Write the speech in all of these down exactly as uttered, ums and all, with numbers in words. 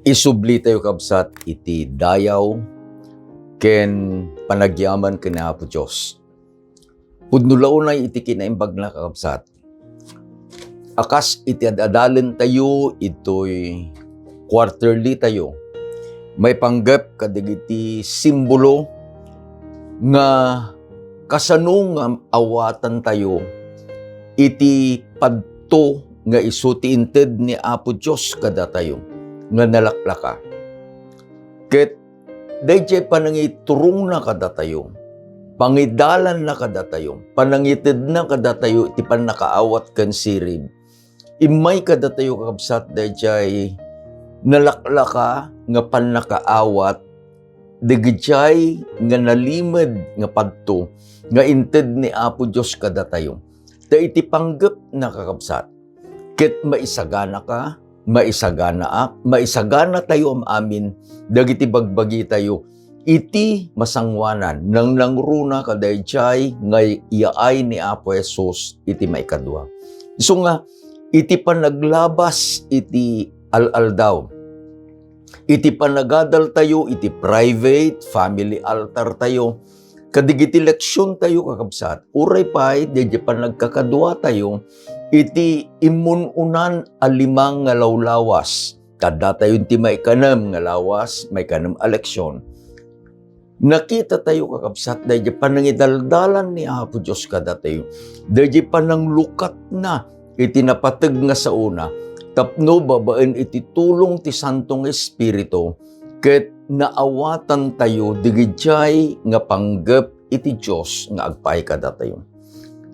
Isubli tayo, kabsat, iti dayaw ken panagyaman ken ni Apo Dios. Pudno la unay iti kinaimbagna, kakabsat. A kas iti ad-adalen tayo itoy quarterly tayo, maipanggep kadagiti simbolo nga kasano nga awatan tayo iti padto nga isu ti inted ni Apo Dios kadatayo nga nalaklaka. Ket daydiay panangiturongna kadatayo, pangidalanna kadatayo, panangitedna kadatayo iti pannakaawat ken sirib. Immay kadatayo, kakabsat, daydiay nalaklaka nga pannakaawat, dagijay nga nalimed nga padto nga inted ni Apo Dios kadatayo. Ta iti panggepna, kakabsat, ket maisaganaka, maisaganaak, maisaganatayo am-amin dagiti bagbagitayo iti masangoanan, nangnangruna kadaydiay nga yaay ni Apo Jesus iti maikadua. Isu nga, iti panaglabas iti al-aldaw, iti panagadaltayo iti private family altar tayo, kadagiti leksion tayo, kakabsat, uray pay daydiay panagkakadua tayo iti immun-unan a lima nga lawlawas. Kaddatayo iti maikanem nga lawas, maikanem a leksion. Nakita tayo, kakabsat, daydiay panangidaldalan ni Apo Dios kadatayo. Daydiay pananglukatna iti napateg nga saona tapno babaen iti tulong ti Santo nga Espiritu ket naawatan tayo dagijay nga panggep iti Dios nga agpaay kadatayo.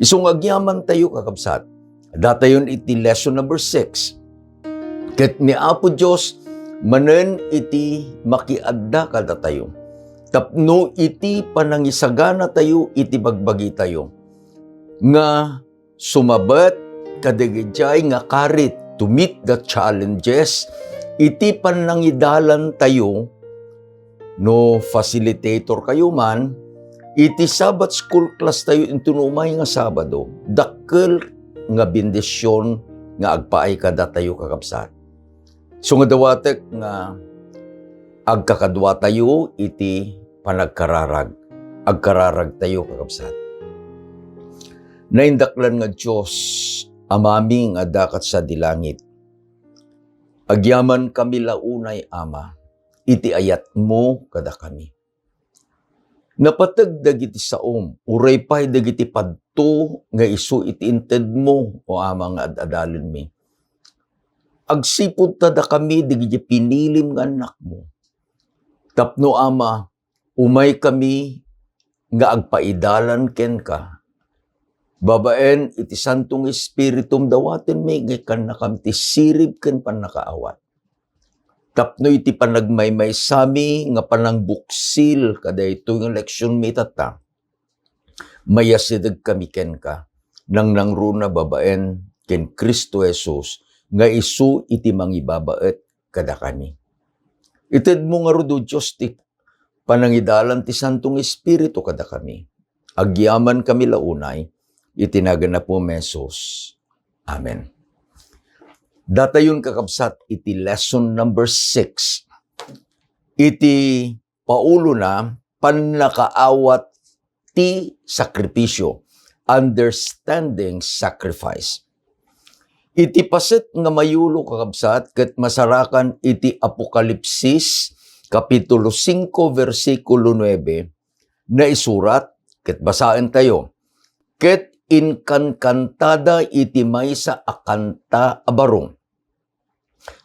Isu nga agyaman tayo, kakabsat, datayon iti lesson number six. Ket ni Apo Dios manen iti makiadda kadatayo tapno iti panangisaganatayo iti bagbagitayo nga sumabat kadagijay nga karit to meet the challenges iti pannangidalan tayo. No facilitator kayo man, iti Sabbath school class tayo inton umay nga Sabado, dakkel nga bendision nga agpaay kadatayo, kakabsat. So nga dawatek nga agkakadua tayo iti panagkararag. Agkararag tayo, kakabsat. Naindaklan nga Dios, Amami nga adda ket sadi langit, agyaman kami la unay, Ama, iti ayatmo kadakami. Napateg dagiti saom, uray pay dagiti padto nga isu iti intedmo, o Ama nga ad-adalenmi. Agsipud ta dakami dagiti pinilim nga annakmo. Tapno, Ama, umay kami nga agpaidalan kenka. Babaen iti Santo nga Espiritum, dawatenmi nga ikkannakam ti sirib ken pannakaawat. Tapno iti panagmaymaysami nga panangbuksil kadaytoy nga leksionmi tatta, mayasidegkami kenka, nangnangruna babaen ken Cristo Jesus nga isu iti mangibabaet kadakami. Itedmo ngarud, O Dios, ti panangidalan ti Santo nga Espiritu kadakami. Agyamankami la unay iti nagan Apo mi Jesus. Amen. Datayon, kakabsat, iti lesson number six. Iti paulona, pannakaawat ti sakripisio, understanding sacrifice. Iti paset nga mayulo, kakabsat, ket masarakan iti Apokalipsis, Kapitulo singko, bersikulo nuebe, naisurat, ket basaentayo, "Ket inkankantada iti maysa a kanta a baro,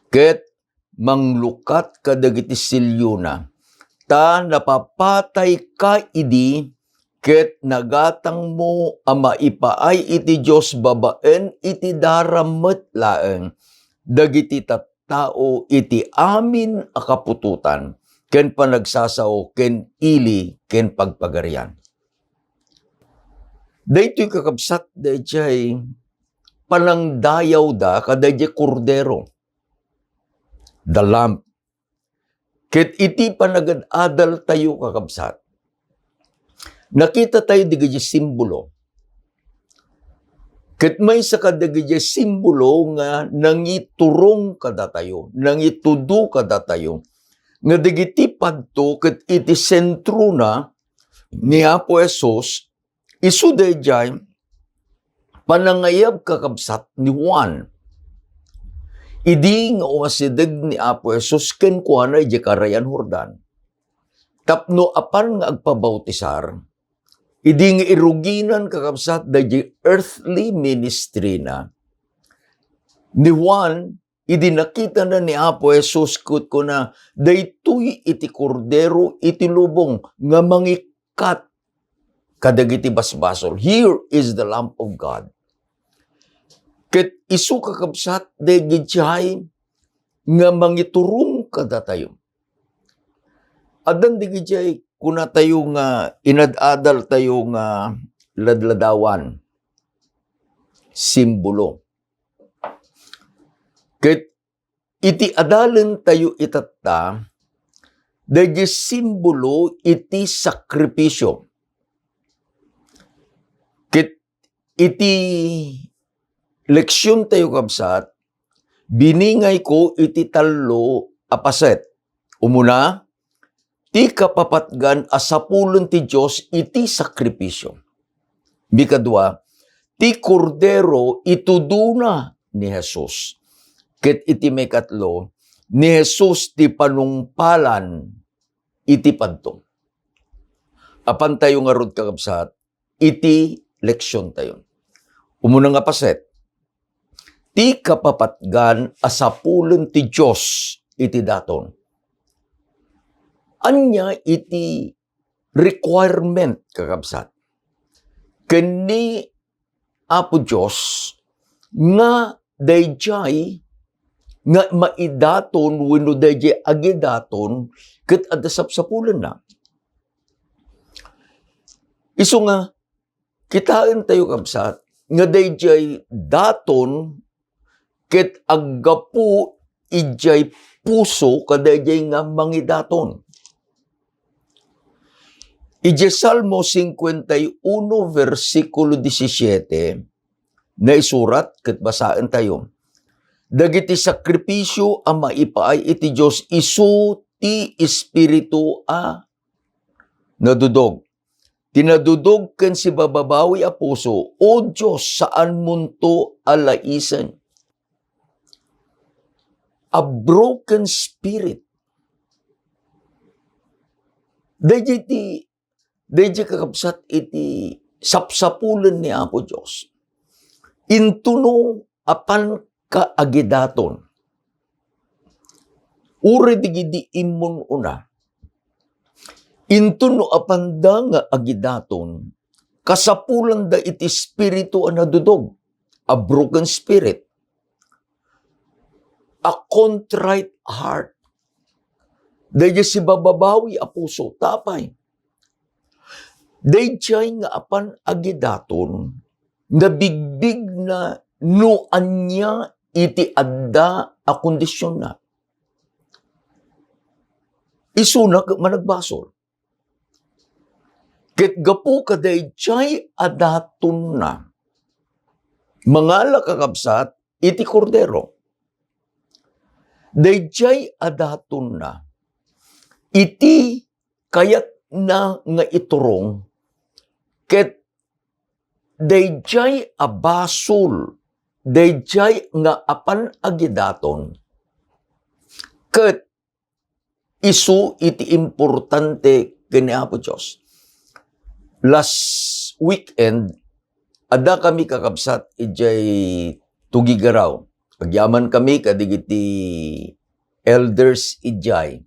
ket manglukat kadagiti siliona, ta napapatayka idi, ket nagatangmo a maipaay iti Dios babaen iti daram met laeng dagiti tattao iti amin a kaputotan ken panagsasao ken ili ken pagpagarian." Daytoy, kakabsat, daydiay panangdayawda kadaydiay Kordero, the Lamb. Ket iti panagad-adal tayo, kakabsat, nakita tayo dagiti simbolo. Ket maysa kadagiti simbolo nga nangiturong kadatayo, nangitudo kadatayo, nga dagiti padto ket iti sentrona ni Apo Jesus, isu daydiay panangayab, kakabsat, ni Juan. Idi nga umasideg ni Apo Jesus kenkuana idiay Karayan Jordan, tapno apan nga agpabautisar, idi nga iruginan, kakabsat, daydiay earthly ministry na, ni Juan, idi nakitana ni Apo Jesus, ket kuna, "Daytoy iti Kordero iti lubong nga mangikkat kadagiti basbasol. Here is the Lamb of God." Ket isu, kakabsat, daydiay nga mangiturong kadatayo. Addan dagiti kunatayo nga inad-adaltayo nga ladladawan, simbolo. Ket iti adalentayo itatta, dagiti simbolo iti sakripisio. Ket iti leksiontayo, kabsat, biningayko iti tallo a paset. Umuna, ti kapapatgan a sapulen ti Dios iti sakripisio. Mikadua, ti Kordero itudona ni Jesus. Ket iti maikatlo, ni Jesus ti panungpalan iti padto. Apantayo ngarud, kakabsat, iti leksiontayo. Umuna nga paset, ti kapapatgan a sapulen ti Dios iti daton. Ania iti requirement, kakabsat, ken ni Apo Dios nga daydiay nga maidaton wenno daydiay agidaton ket adda sapsapulenna? Isu nga, kitaentayo, kabsat, nga daydiay daton ket aggapu idiay puso kadaydiay nga mangidaton. Idiay Salmo cincuenta y uno, versikulo disisiete, naisurat ket basaentayo, "Dagiti sakripisio a maipaay iti Dios isu ti espiritu a nadudog. Ti nadudog ken sibababawi a puso, O Dios, saanmonto a laisen." A broken spirit. Daydiay ti, daydiay, kakabsat, iti sapsapulen ni Apo Dios. Intono apan kaagidaton. Uray dagidi immun-una. Intono apanda nga agidaton, kasapulanda iti espiritu a nadudog, a broken spirit, a contrite heart. Daydiay sibababawi a puso, ta apay? Daydiay nga apan agidaton, nabigbigna no ania iti adda a kondisionna. Isuna ket managbasol. Ket gapu kadaydiay a datonna, mangala, kakabsat, iti Kordero. Daydiay a datonna, iti kayatna nga iturong, ket daydiay a basol, daydiay nga apan agidaton, ket isu iti importante ken ni Apo Dios. Last weekend, adda kami, kakabsat, idiay Tugigarao. Agyaman kami kadagiti elders idiay,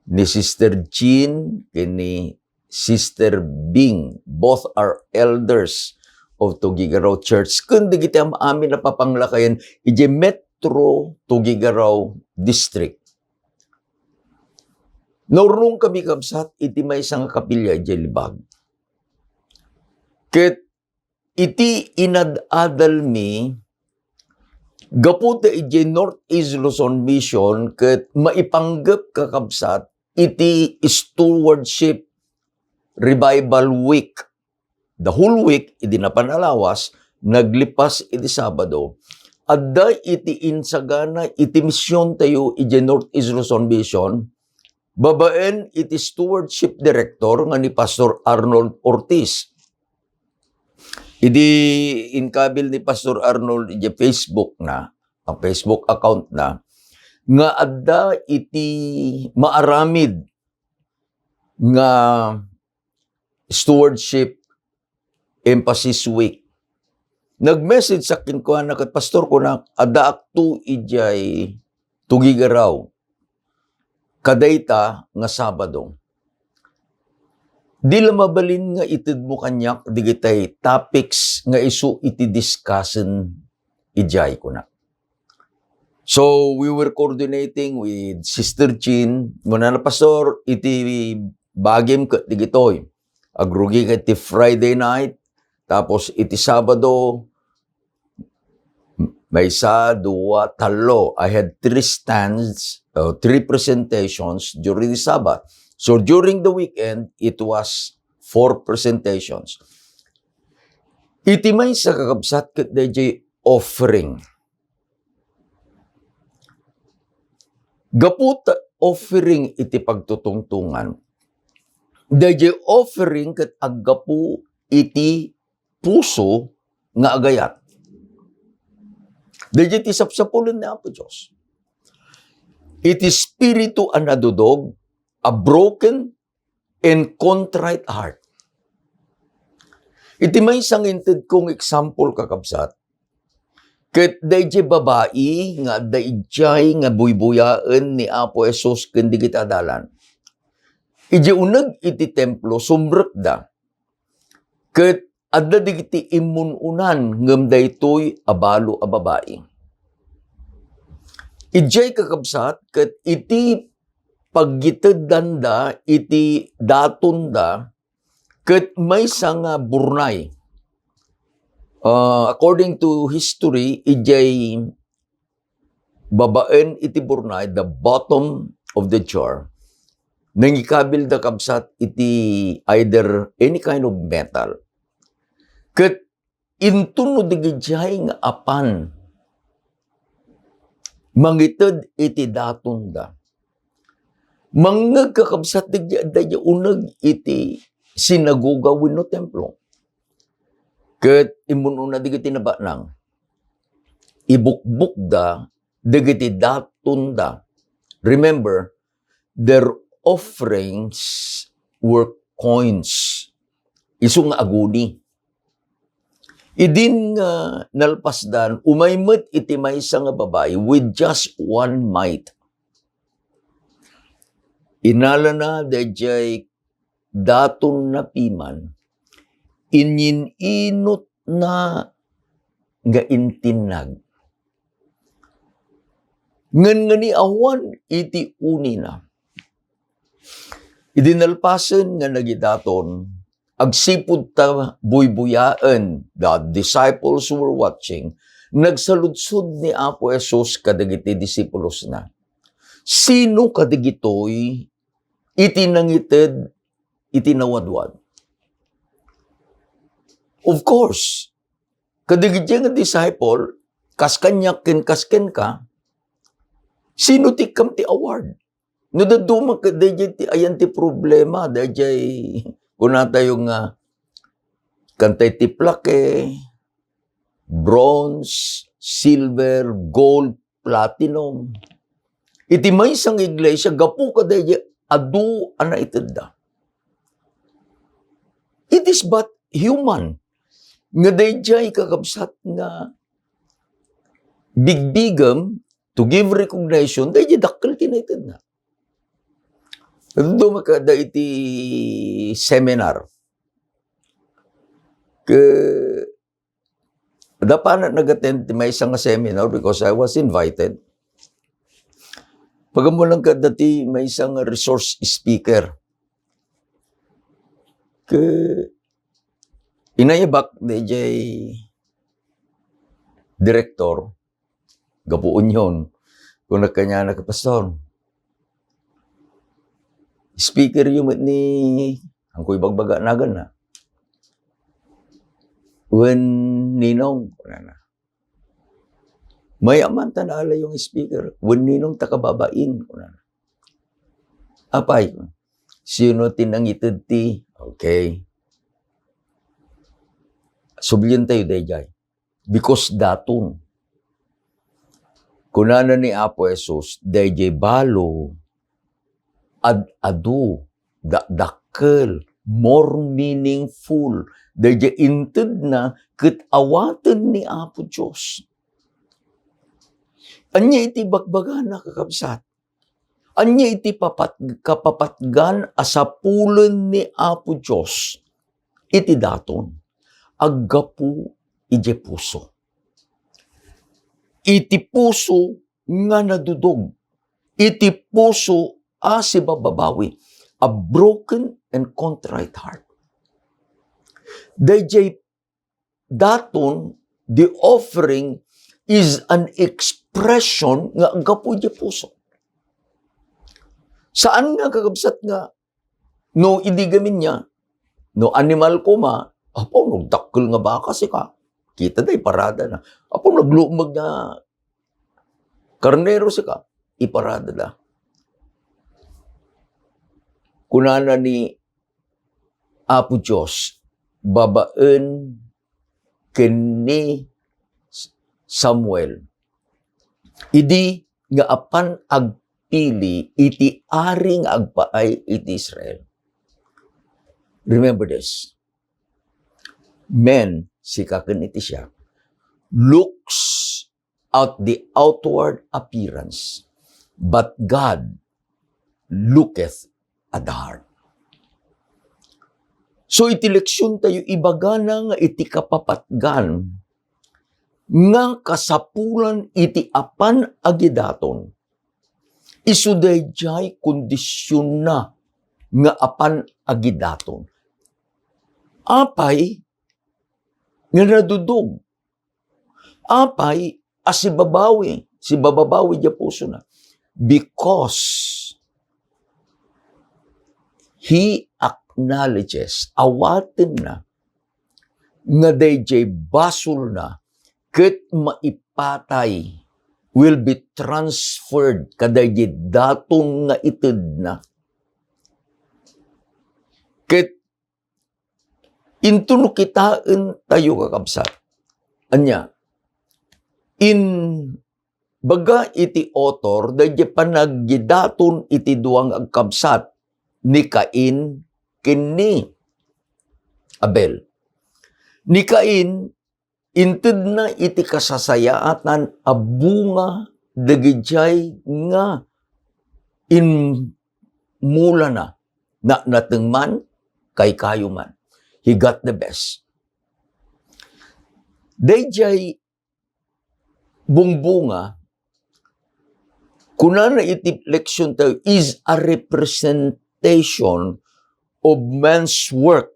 ni Sister Jean ken ni Sister Bing. Both are elders of Tugigarao Church. Ken dagiti am-amin a papanglakayen idiay Metro Tugigarao District. Naurnong kami, kabsat, iti maysa nga kapilya idiay Libag. Ket iti inad-adalmi, gapu ta idiay North East Luzon Mission ket maipanggep, kakabsat, iti Stewardship Revival Week. The whole week, idi napan a lawas, naglipas iti Sabado, adda iti insagana iti misiontayo iti Northeast Luzon Mission, babaen iti stewardship director nga ni Pastor Arnold Ortiz. Idi inkabil ni Pastor Arnold iti Facebook na, ang Facebook account na, nga adda iti maaramid nga Stewardship Emphasis Week. Nag-message sa kenkuana ket, "Pastor," kunak, "addaakto idiay Tuguegarao kadayta nga Sabado. Di la mabalin nga itedmo kaniak digitay topics nga isu iti discussion idiay," kunak. So, we were coordinating with Sister Jean. Kunana, "Pastor, iti bagim ket digitoy. Agrugika iti Friday night, tapos iti Sabado, maysa, dua, tallo. I had three stands, uh, three presentations during the Sabbath. So, during the weekend, it was four presentations." Iti maysa, kakabsat, ket daydiay offering. Gapu ta offering iti pagtutungtungan, daydiay offering ket aggapu iti puso nga agayat. Daydiay ti sapsapulen ni Apo Dios. Iti spiritu a nadudog, a broken and contrite heart. Iti maysa nga intedko nga example, kakabsat, ket daydiay babai nga adda idiay nga buybuyaen ni Apo Jesus ken dagiti adalan. Idiay uneg iti templo, sumrekda. Ket adda dagiti immun-unan ngem daytoy a balo a babai. Idiay, kakabsat, ket iti paggiteddanda iti datonda, ket maysa nga burnay. Uh, according to history, idiay babaen iti burnay, the bottom of the jar, nangikabilda, kabsat, iti either any kind of metal. Ket inton no digidiay nga apan mangited iti datonda, mangngeg, kakabsat, dagiti adda uneg iti sinagoga wenno templo. Ket immun-una dagiti nabanag, ibukbukda dagiti datonda. Remember, their offerings were coins. Isu nga aguni. Idin nga nalpasdan, umay met iti maysa nga babai with just one mite. Inalana daydiay datonna piman, inyinunotna nga intinnag. Ngenneng awan iti unina. Idi nalpasen nga nagidaton, agsipud ta buybuyaen, the disciples were watching, nagsaludsod ni Apo Jesus kadagiti disipulosna, "Sino kadagitoy iti nangited iti nawadwad?" Of course, kadagiti nga disciple, kas kaniak ken kas kenka, sino ti ikkam ti award? No dadduma ket daydiay ti ayan ti problema, daydiay kunatayo nga kantay ti plake, bronze, silver, gold, platinum. Iti maysa nga iglesia, gapu kadaydiay adu a naitedda. It is but human nga daydiay, kakabsat, nga bigbigem to give recognition daydiay dakkel ti naitedna. Duma kada iti seminar. Ke, dapanak nag-attend ti maysa nga seminar because I was invited. Pagamulan kada ti maysa nga resource speaker. Ke, inayabak daydiay director, gapu union, kunak kaniana, "Pastor, speaker yo met ni," haanko ibagbaga naganna. "Wen ninong," kunana. Mayat man ta naalayo nga speaker, "Wen ninong ta kababain," kunana. "Apay," "sino ti nangited ti," okay. Sublien tayo dayjay. Because daton. Kunana ni Apo Jesus, dayjay balo, ad-adu, dakdakkel, more meaningful, dayjay intedna ket awaten ni Apo Dios. Ania iti bagbagana, kakabsat? Ania iti papat-, kapapatgan a sapulen ni Apo Dios iti daton? Aggapu idiay puso. Iti puso nga nadudog. Iti puso a sibababawi. A broken and contrite heart. Dayjay daton, the offering is an expression nga aggapu iti puso. Saan nga, kakabsat, nga no idi gamin niya, no animal koma, "Apo, nagdakkel nga baka sika." Kita da, iparada na. "Apo, naglumeg nga karnero sika," iparada da. Kunana ni Apo Dios babaen ken ni Samuel, idi nga apan agpili iti ari nga agpaay iti Israel. Remember this. Men, sika ken iti siak, looks at the outward appearance, but God looketh at the heart. So, iti leksion tayo, ibagana nga iti kapapatgan nga kasapulan iti apan agidaton, isu dayjay kondisionna nga apan agidaton. Apay nga nadudog? Apay a sibabawi, sibababawi diay pusona? Because he acknowledges, awatenna, nga dayjay basolna ket maipatay will be transferred kadayjay daton nga itedna. Ket into no kitaen tayo, kakabsat. Ania? In baga iti author, dayjay panagidaton iti dua nga agkabsat, ni Cain ken ni Abel. Ni Cain, intedna iti kasasayaatan a bunga dagidiay nga inmulana, natnateng man, kaykayo man. He got the best. Daydiay bungbunga, kunana iti leksion tayo, is a representation of man's work.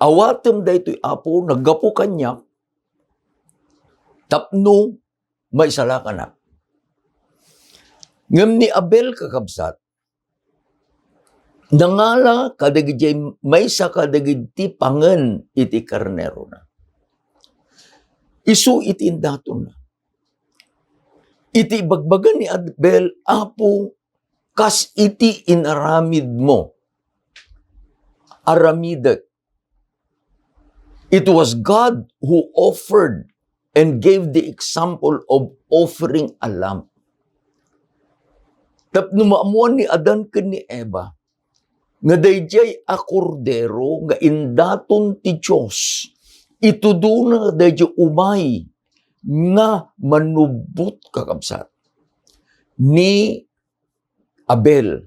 Awatem daytoy, Apo, naggapu kaniak tapno maisalakanak. Ngem ni Abel, kakabsat, nangala kadagiti maysa kadagiti pangen iti karnerona. Isu iti indatonna. Iti ibagbaga ni Abel, Apo, kas iti inaramidmo, aramidek. It was God who offered and gave the example of offering a lamb. Tapno maammuan ni Adan ken ni Eva nga daydiay a kordero nga indaton ti Dios, itudona daydiay umay nga manubbot, kakabsat, ni Abel,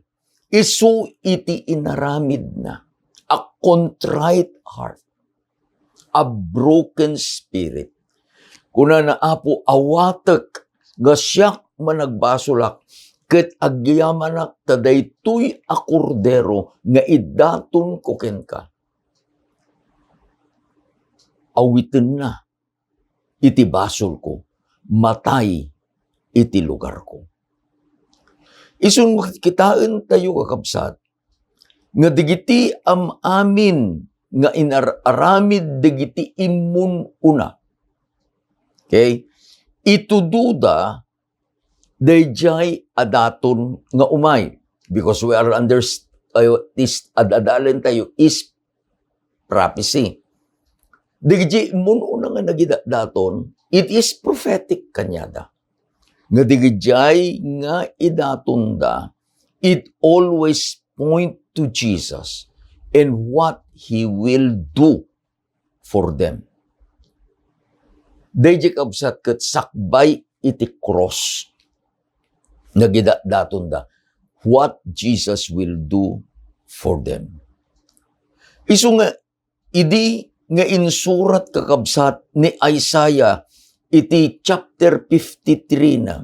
isu iti inaramidna, a contrite heart, a broken spirit. Kunana, Apo, awatek nga siak managbasolak, ket agyamanak ta daytoy a kordero nga idatonko kenka, awitenna iti basolko, matay iti lugarko. Isun kitaentayo, kakabsat, nga dagiti am-amin nga inar-aramid dagiti immun-una. Okay? Itudoda daydiay a daton nga umay. Because we are under, uh, this, ad-, adalen tayo is prophecy. Dagiti immun-una nga nagidatdaton, it is prophetic kaniada. Nga dagiti nga idatonda, it always point to Jesus and what He will do for them. Daydi kabsat ket sakbay iti cross nga gidatdatonda what Jesus will do for them. Isu nga idi nga insurat, kakabsat, ni Isaiah iti chapter fifty-three na,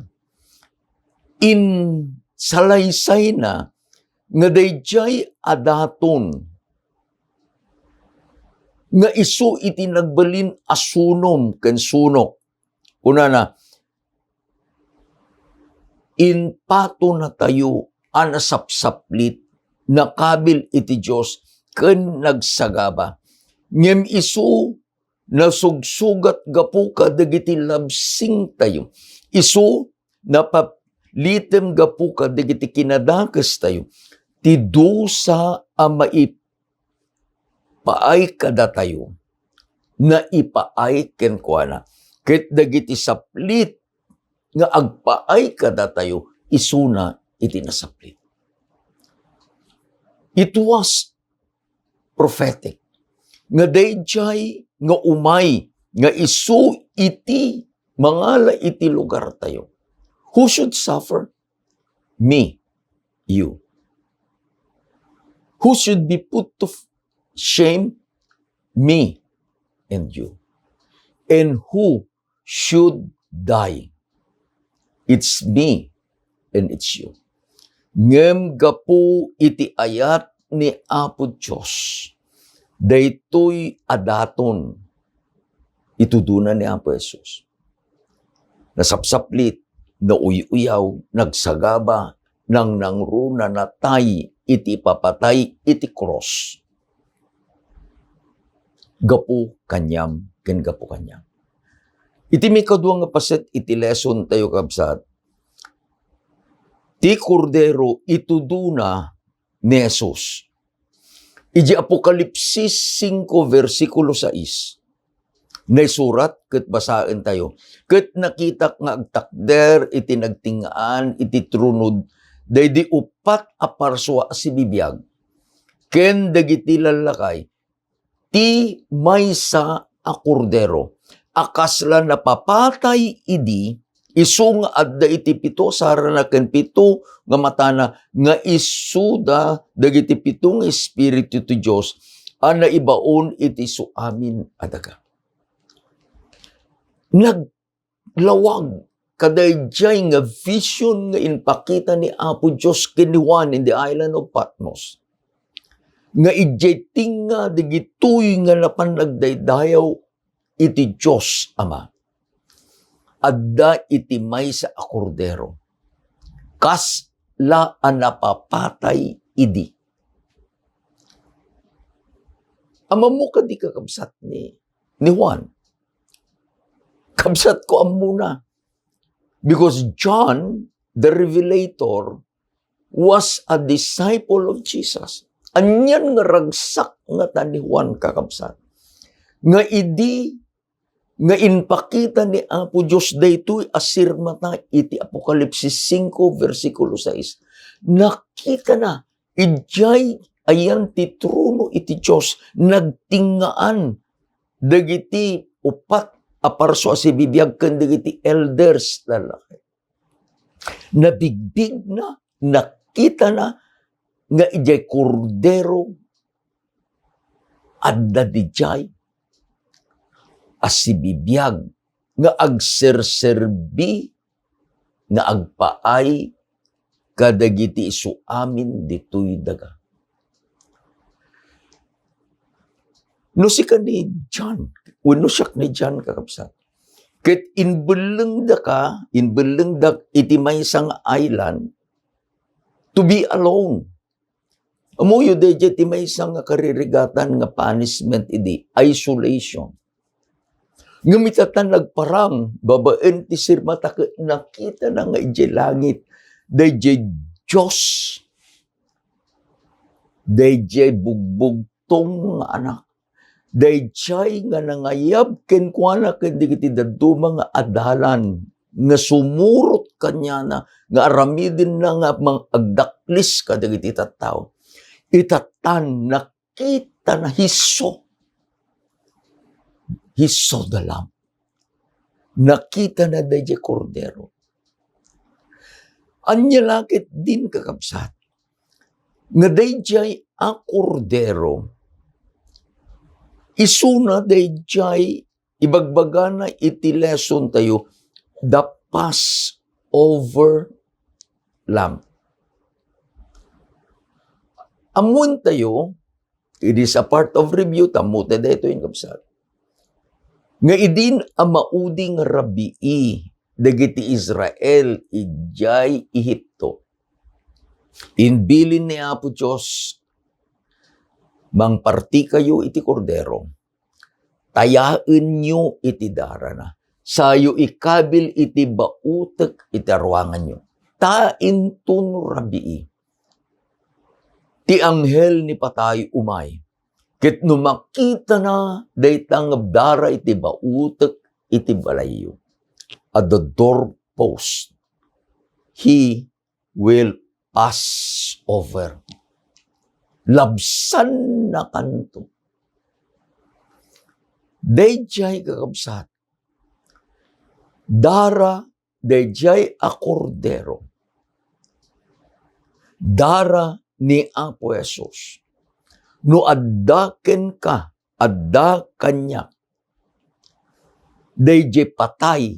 insalaysayna nga daydiay a daton nga isu iti nagbalin a sunom ken sunok. Kunana, impatonatayo a nasapsaplit, nakabil iti Dios, ken nagsagaba. Ngem isu nasugsugat gapu kadagiti labsingtayo. Isu napaplitem gapu kadagiti kinadakestayo. Ti dusa a maipaay kadatayo, naipaay kenkuana. Ket dagiti saplit nga agpaay kadatayo, isuna iti nasaplit. It was prophetic nga daydiay nga umay nga isu iti mangala iti lugartayo. Who should suffer? Me, you. Who should be put to f-, shame? Me and you. And who should die? It's me and it's you. Ngem gapu iti ayat ni Apo Dios, daytoy a daton itudona ni Apo Jesus. Nasapsaplit, nauy-uyaw, nagsagaba, nangnangruna, natay iti ipapatay iti cross. Gapu kaniam ken gapu kaniak. Iti maikadua nga paset iti lesson tayo, kabsat, ti Kordero itudona ni Jesus. Iti Apokalipsis singko, bersikulo sais, naisurat ket basaentayo, "Ket nakitak nga agtakder iti nagting-ngaan iti trono daydi uppat a parsua a sibibiag, ken dagiti lallakay, ti maysa a Kordero a kasla napapatay idi, isu nga adda iti pito a sarana ken pito nga matana, nga isuda dagiti pito nga espiritu ti Dios a naibaon iti suamin a daga." Naglawag kadaydiay nga vision nga impakita ni Apo Dios ken ni Juan in the island of Patmos, nga idiay tengnga dagitoy nga napan nagdaydayaw iti Dios Ama. Adda iti maysa a Kordero, kasla a napapatay idi. Ammom kadi, kakabsat, ni, ni Juan? Kabsatko, ammona. Because John the Revelator was a disciple of Jesus. Anian nga ragsak ngata ni Juan, kakabsat, nga idi nga impakita ni Apo Dios daytoy a sirmata iti Apokalipsis singko, bersikulo sais, nakitana idiay ayan ti trono iti Dios, nagting-ngaan dagiti uppat a parsua a sibibiag ken dagiti elders, lallaki. Nabigbigna, nakitana nga idiay Kordero adda idiay a sibibiag nga agserserbi nga agpaay kadagiti isuamin ditoy daga. No sika ni John, wenno siak ni John, kakabsat, ket imbellengdaka, imbellengdak iti maysa nga island to be alone. Ammoyo, daydiay ti maysa nga karirigatan nga punishment idi, isolation. Ngem ita ta nagparang babaen ti sirmata ket nakitana nga idiay langit, daydiay Dios, daydiay bugbugtong nga Anak, daydiay nga nangayab kenkuana ken dagiti dadduma nga adalan nga sumurot kaniana, nga aramidenna nga mang-, agdaklis kadagiti tattao. Ita ta nakitana, he saw, he saw the Lamb. Nakitana daydiay Kordero. Ania la ketdin, kakabsat, nga daydiay a Kordero, isuna daydiay ibagbagana iti lesson tayo, the Passover Lamb. Ammoen tayo, it is a part of review, ta ammo tayo daytoy, kabsat, nga idin a maudi nga rabii dagiti Israel idiay Egipto, imbilin ni Apo Dios, "Mangpartikayo iti Kordero, tayaenyo iti darana, sayo ikabil iti bautek iti aruanganyo." Ta inton rabii, ti anghel ni patay umay, ket no makitana dayta nga dara iti bautek iti balayyo, at the doorpost, he will pass over. Labsannakanto. Daydiay, kakabsat, dara daydiay a Kordero, dara ni Apo Jesus. No adda kenka, adda kaniak, daydiay patay,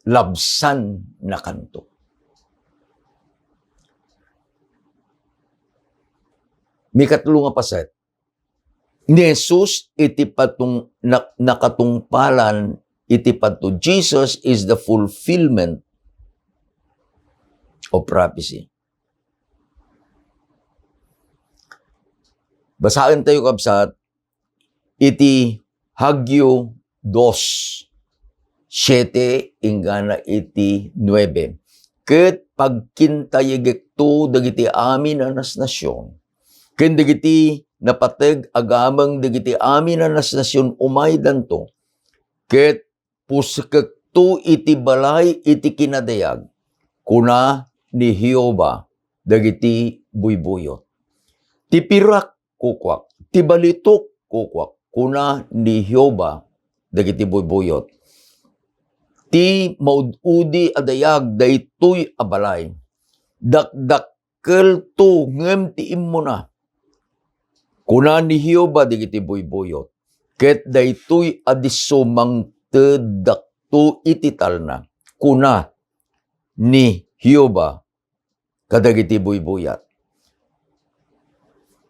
labsannakanto. Mikatlo nga paset, ni Jesus iti patung-, na-, nakatungpalan iti padto. Jesus is the fulfillment of prophecy. Basaen tayo, kabsat, iti Hagyo dos, siete inggana iti nuebe. Ket pagkintayegekto dagiti amin a nasnasion, ken dagiti napateg a gameng dagiti amin a nasnasion umaydanto, ket pusekekto iti balay iti kinadayag, kuna ni Jehovah dagiti buybuyot. Ti pirak kukuak, ti balitok kukuak, kuna ni Jehovah dagiti buybuyot. Ti maud-udi a dayag daytoy a balay. Dakdak- kelto ngem ti immuna, kuna ni Jehovah dagiti buybuyot, ket daytoy a disso mangteddakto iti talna, kuna ni Jehovah kadagiti buybuyat.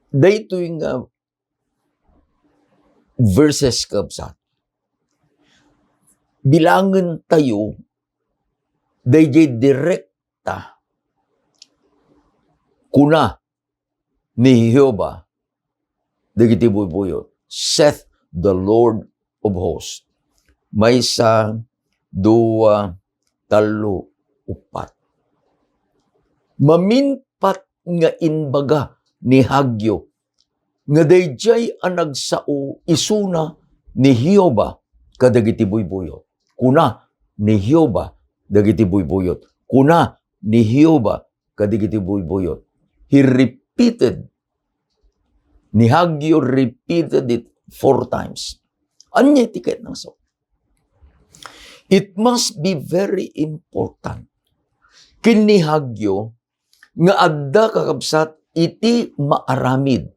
Daytoy nga verses, kabsat, bilangen tayo daydiay direkta. Kuna ni Jehovah dagiti buybuyot, saith the Lord of hosts. Maysa, dua, tallo, uppat. Maminpat nga imbaga ni Hagyo nga daydiay a nagsao isuna ni Jehovah kadagiti buybuyot. Kuna ni Jehovah dagiti buybuyot. Kuna ni Jehovah kadagiti buybuyot. He repeated, ni Hagyo repeated it four times. Ania ti kayatna nga sao? It must be very important ken ni Hagyo nga adda, kakabsat, iti maaramid.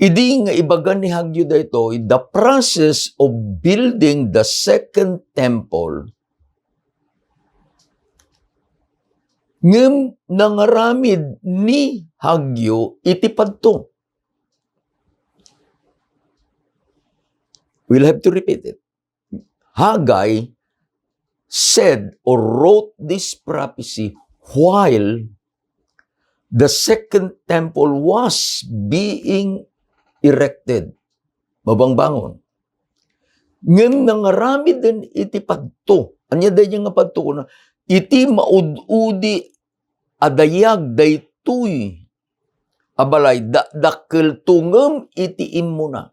Idi nga ibaga ni Hagyo daytoy, the process of building the second temple, ngem nangaramid ni Hagyo iti padto. We'll have to repeat it. Haggai said or wrote this prophecy while The second temple was being erected. Mabangbangon. Ngem nangaramiden iti padto. Ania daydiay nga padto kuna? Iti maud-udi a dayag daytoy a balay, dakdakkelto ngem iti immuna.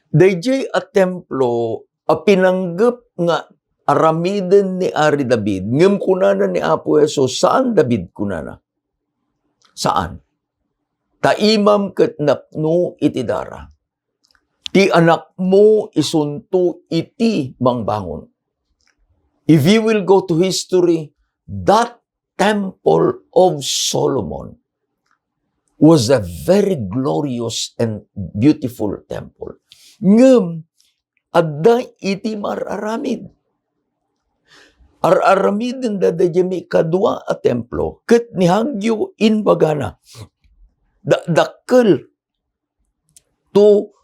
Daydiay a templo a pinanggep nga aramiden ni Ari David, ngem kunana ni Apo Jesus, "Saan David," kunana. Saan. Ta imam ket napno iti dara. Ti anakmo isunto iti mangbangon. If you will go to history, that temple of Solomon was a very glorious and beautiful temple. Ngem, adda iti mar-aramid. Ar-aramidenda daydiay maikadua a templo, ket ni Hagio imbagana, dakdakkel to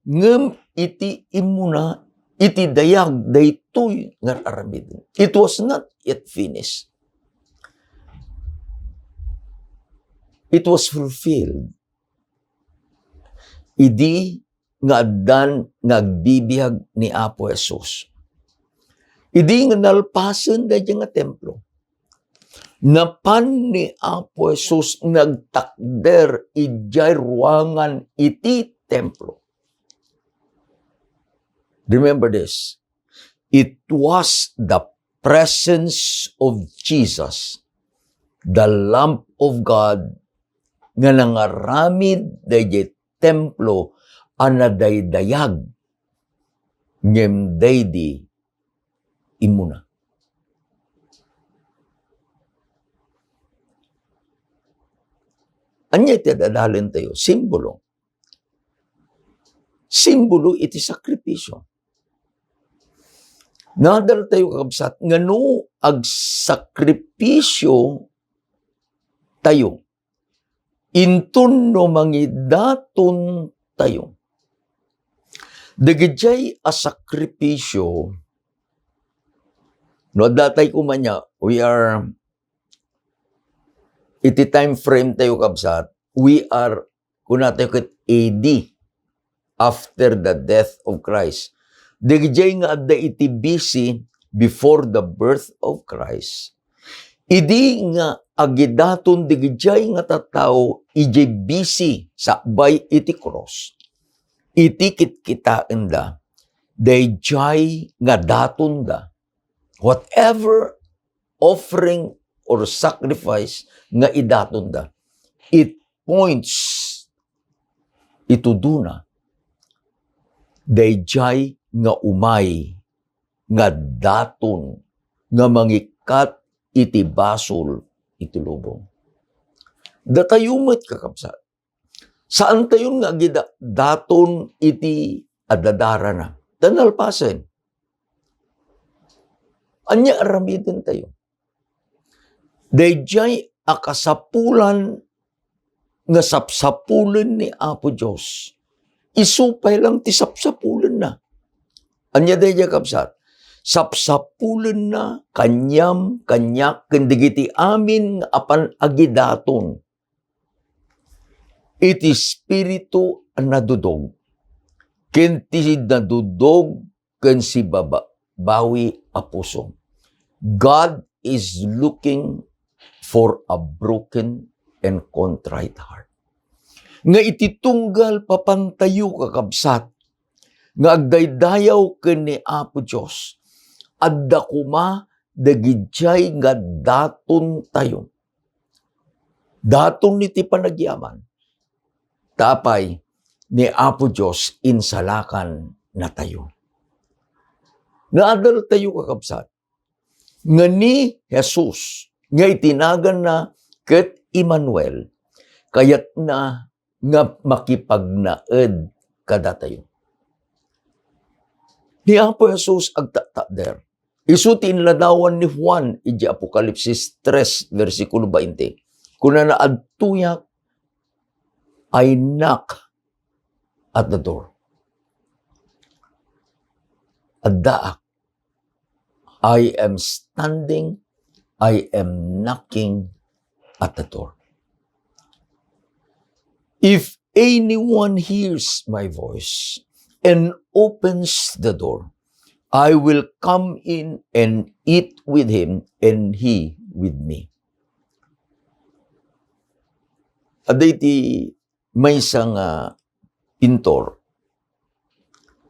ngem iti immuna, iti dayag daytoy nga ar-aramiden. It was not yet finished. It was fulfilled. Idi nga addan nga agbibiag ni Apo Jesus. Idi nga nalpasen daydiay nga templo, napan ni Apo Jesus nagtakder idiay ruangan iti templo. Remember this, it was the presence of Jesus, the Lamb of God, nga nangaramid daydiay templo a nadaydayag ngem daydi immuna. Ania ti adalentayo? Simbolo. Simbolo iti sakripisyo. Naadaltayo, kakabsat, nga no agsakripisyo tayo, inton no mangidaton tayo. Dagidiay a sakripisyo, no, adda tay kumanya, we are, iti time frame tayo, kabsat, we are, kuna tayo ket A D, after the death of Christ. Dagidiay nga adda iti B C, before the birth of Christ. Idi nga agidaton dagidiay nga tattao idiay B C sakbay iti krus, iti kitkitaenda, daydiay nga datonda. Whatever offering or sacrifice nga idatonda, it points, itudona daydiay nga umay nga daton nga mangikkat iti basol iti lubong. Datayo met, kakabsat, saantayon nga agida-, daton iti adadarana. Ta nalpasen. Ania aramidentayo? Daydiay a kasapulan nga sapsapulen ni Apo Dios, isu pay lang ti sapsapulenna. Ania daydiay, kabsat? Sapsapulenna kaniam, kaniak, ken dagiti amin nga apan agidaton iti espiritu a nadudog ken ti nadudog ken sibabawi a puso. God is looking for a broken and contrite heart. Nga iti tunggal papantayo, kakabsat, nga agdaydayaw ken ni Apo Dios, adda koma dagidiay nga datontayo. Daton iti panagyaman. Ta apay, ni Apo Dios insalakan natayo. Naadaltayo, kakabsat, nga ni Jesus, nga iti naganna ket Emmanuel, kayatna nga makipagnaed kadatayo. Ni Apo Jesus agtattakder. Isu ti inladawan ni Juan idiay Apokalipsis tres, bersikulo bainte. Kunana, "Adtoyak, I knock at the door." Addaak. I am standing, I am knocking at the door. If anyone hears my voice and opens the door, I will come in and eat with him and he with me. Adda iti maysa nga pintor.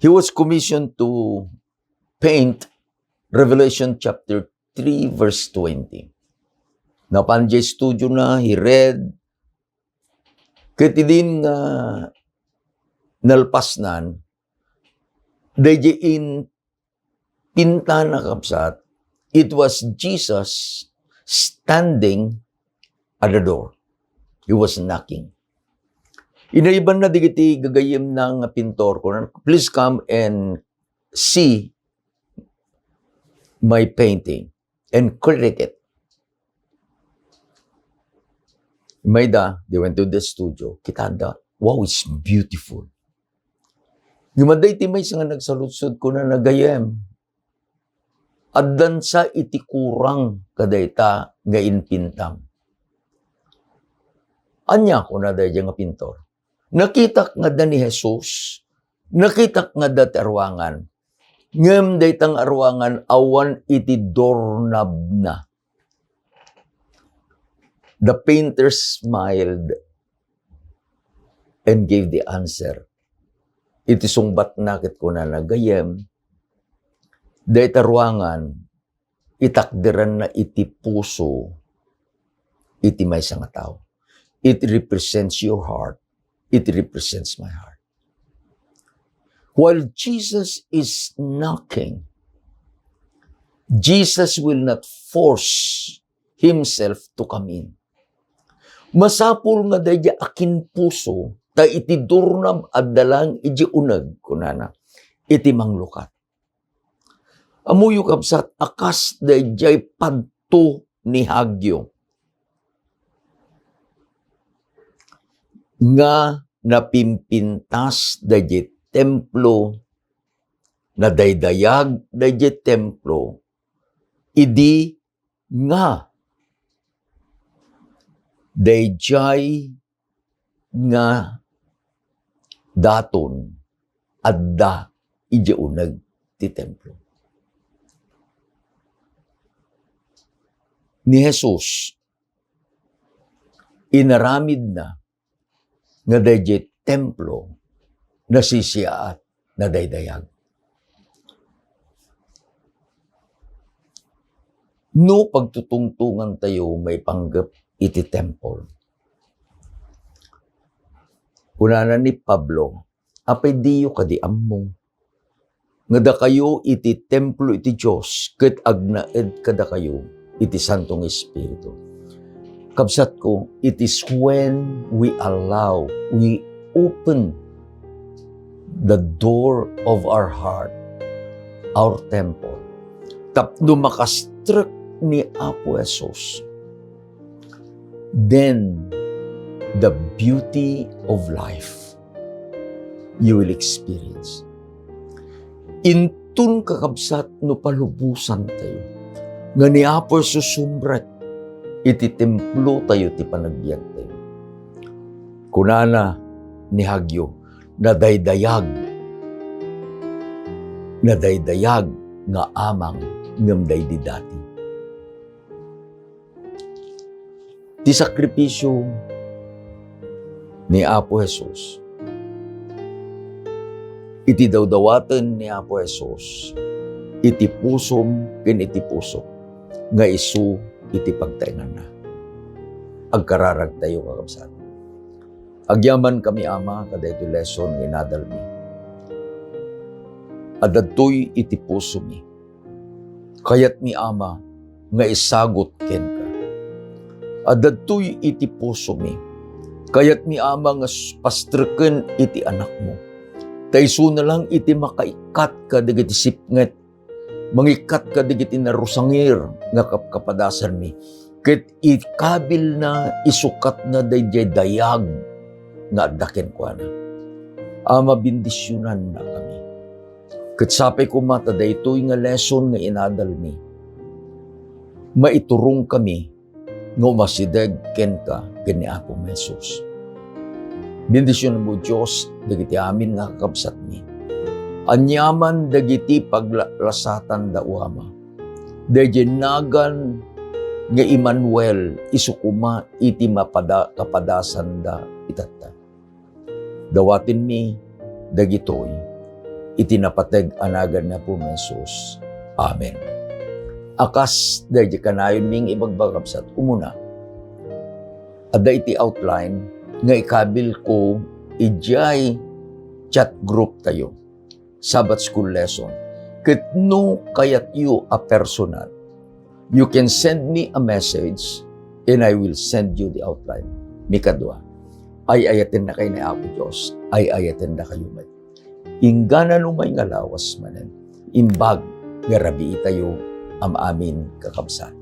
He was commissioned to paint Revelation chapter three, verse twenty. Napan diay studio na, he read. Ket idin nga nalpasnan, daydiay impintana, kabsat, it was Jesus standing at the door. He was knocking. Inaybanna dagiti gagayyemna nga pintor, kuna, "Please come and see my painting and critique it." Mayda, they went to the studio. Kitaanda, "Wow, it's beautiful." Ngem adda iti maysa nga nagsaludsod, kunana, "Gayyem, addan sa iti kurang kadayta nga impintam." "Ania?" kuna daydiay nga pintor. "Nakitak nga adda ni Jesus, nakitak nga adda ti aruangan, ngem dayta nga aruangan awan iti doorknobna." The painter smiled and gave the answer. Iti sungbatna ket kunana, "Gayyem, dayta ruangan, itakderanna iti puso iti maysa nga tao. It represents your heart. It represents my heart." While Jesus is knocking, Jesus will not force himself to come in. Masapul nga daydiay akinpuso, ta iti doorknob adda laeng idiay uneg, kunana, iti manglukat. Ammoyo, kabsat, a kas daydiay padto ni Hagio nga napimpintas daydiay templo, nadaydayag daydiay templo, idi nga daydiay nga daton adda idiay uneg ti templo. Ni Jesus, inaramidna nga daydiay templo nasisiaat, nadaydayag. No pagtutungtongantayo maipanggep iti templo, kunana ni Pablo, "Apay diyo kadi ammo nga dakayo iti templo iti Dios, ket agnaed kadakayo iti Santo nga Espiritu?" Kabsatko, it is when we allow, we open the door of our heart, our temple, tapno makastrek ni Apo Jesus, then the beauty of life you will experience. Inton, kakabsat, no palubosantayo nga ni Apo Jesus sumrek iti templotayo ti panagbiagtayo. Kunana ni Hagio, "Nadaydayag, nadaydayag nga amang ngem daydi dati." Ti sakripisio ni Apo Jesus, iti dawdawaten ni Apo Jesus iti pusom ken iti pusok nga isu iti pagtaenganna. Agkararagtayo, kakabsat. Agyamankami, Ama, kadaytoy lesson nga inadalmi. Adda daytoy iti pusomi. Kayatmi, Ama, nga isagut kenka. Adda daytoy iti pusomi. Kayatmi, Ama, nga s-, pastreken iti anakmo. Ta isuna lang iti makaikkat kadagiti sipnget, mangikkat kadagiti narusangir nga kapkapadasanmi, ket ikabilna, isukatna daydiay dayag nga adda kenkuana. Ama, bendisionannakami. Ket sapay koma ta daytoy nga lesson nga inadalmi, maiturongkami nga umasideg kenka ken ni Apo Jesus. Bendisionmo, Dios, dagiti amin nga kakabsatmi. Aniaman dagiti paglalasatanda, O Ama. Daydiay nagan nga Emmanuel, isu koma iti mapada-, kapadasanda itatta. Dawatenmi dagitoy iti napateg a nagan ni Apo Jesus. Amen. A kas daydiay kanayonmi nga ibagbagabsat, umuna, adda iti outline nga ikabilko idiay chat group tayo, Sabbath School Lesson. Ket no kayatyo a personal, you can send me a message and I will send you the outline. Mikadua, ay-ayatennakay ni Apo Dios, ay-ayatennakayo met. Inggana no may nga lawas manen, imbag nga rabiitayo a maamin, kakabsat.